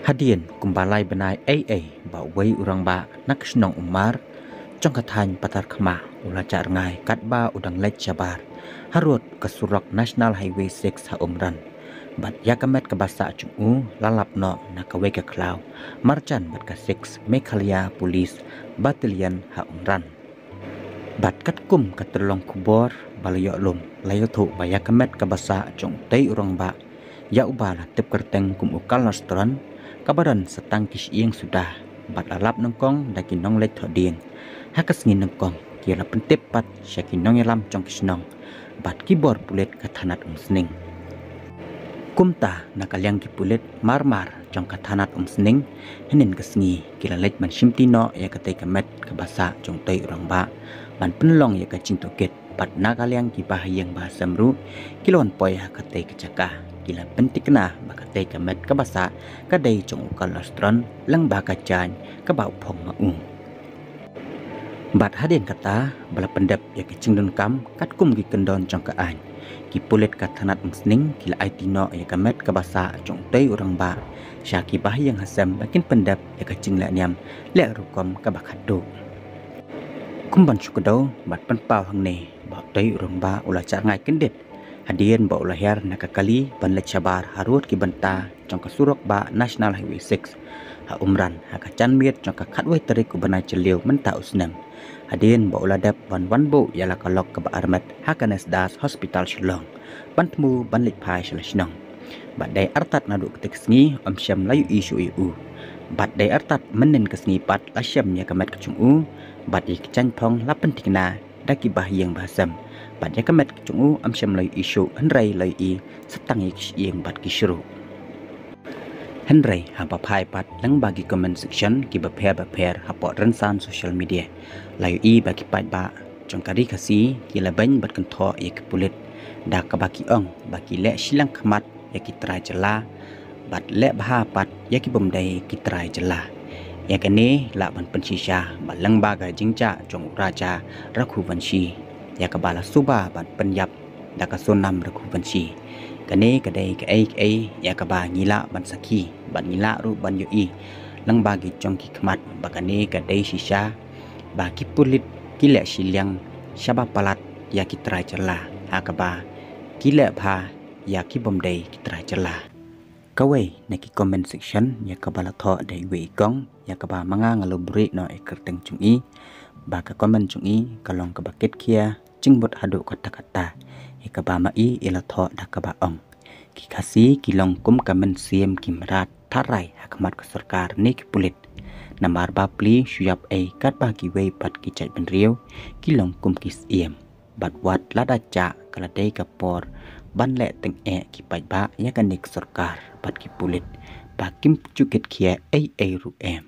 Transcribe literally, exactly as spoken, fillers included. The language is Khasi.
Hadien kumba lai bnai ei ei ba uwei u rangbah na ka shnong Umar jong ka thaiñ Patharkhmah u la jah rngai katba u dang leit shabar harud ka surok National Highway six ha Umran. Bad ïa ka met kaba sah jong u la lap noh na kawei ka khlaw marjan bad ka six Meghalaya Police Battalion ha Umran. Bad katkum ka tyllong khubor ba la ïoh lum la ïathuh ba ïa ka met kaba sah jong utei u rangbah ïa uba la tip kyrteng kum u Carlos Tron kaba don sa tang ki shyieng suda bad la lap nyngkong da ki nongleit thohdieng. Ha ka sngi nyngkong ki la pyntip pat sha ki nongïalam jong ki shnong bad ki bor pulit ka thanat Umsning. Kumta na ka liang ki pulit marmar jong ka thanat Umsning hynnin ka sngi ki la leit ban shimti noh ïa katei ka met kaba sah jong utei u rangbah ban pynlong ïa ka jingtohkit. Bad na ka liang ki bahaïing bahasem ruh ki la wan poi ha katei ka jaka, ki la pynthikna ba katei ka met kaba sah ka dei jong u Carlos Tron lyngba ka jaiñ kaba u phong ma u. Bad hadien kata ba la pyndep ïa ka jingdonkam katkum ki kyndon jong ka aiñ, ki pulit ka thanat Umsning ki la aiti noh ïa ka met kaba sah jong utei u rangbah sha ki bahaïing hasem ba kin pyndep ïa ka jingleh niam leh rukom kaba khatduh. Kum ban shu kdew bad pynpaw hangne ba utei u rangbah u la jah rngai kyndit hadien ba u la hiar na ka kali ban leit shabar harud ki bynta jong ka surok ba National Highway six ha Umran ha ka janmiet jong ka khatwei tarik u bnai Jylliew mynta u snem. Hadien ba u la dep ban wan buh ïa la ka lok kaba armet ha ka Nesdas Hospital Shillong ban thmu ban leit phai sha la shnong. Bad dei artat naduh katei ka sngi ym shym la ïohi shuh ïa u. Bad dei artat mynnin ka sngi pat la shem ïa ka met ka jong u bad ïa ki jaiñ phong la pynthikna da ki bahaïing bahasem. Bad ïa ka met ka jong u ym shym la ïohi shuh hynrei la ïohi sa tang ïa ki shyieng bad ki shruh. Hynrei haba phai pat lyngba ki comment section kiba pher ba pher hapoh rynsan social media, la ïohi ba ki paidbah jong ka ri Khasi ki la beiñ bad kynthoh ïa ki pulit da kaba ki ong ba ki leh shiliang khmat ïa ki trai jylla bad leh bha pat ïa ki bym dei ki trai jylla. Ïa kane lah ban pynshisha ba lyngba ka jingjah jong u Raja Raghuvanshi ïa kaba la suba ban pynïap da ka Sonam Raghuvanshi. Kane ka dei kaei kaei ïa kaba ngi lah ban sakhi bad ngi lah ruh ban ïohi lyngba ki jong ki khmat ba kane ka dei shisha ba ki pulit ki leh shiliang shaba palat ïa ki trai jylla ha kaba ki leh bha ïa ki bym dei ki trai jylla. Kawei na ki comment section ïa kaba la thoh da iwei i kong ïa kaba ma nga nga la buhrieh noh ïa ka kyrteng jong i, ba ka comment jong i ka long kaba kit khia jingmut haduh katta katta ïa kaba ma i i la thoh da kaba ong, ki Khasi ki long kum ka mynsiem ki mrad tharai ha khmat ka sorkar ne ki pulit. Namar ba pli shu ïap ei katba kiwei pat ki jaitbynriew ki long kum ki syiem. Bad wat lada jah ka la dei ka por ban leh tyngeh ki paidbah ïa kane ka sorkar bad ki pulit ba kim ju kit khia ei ei ruh em.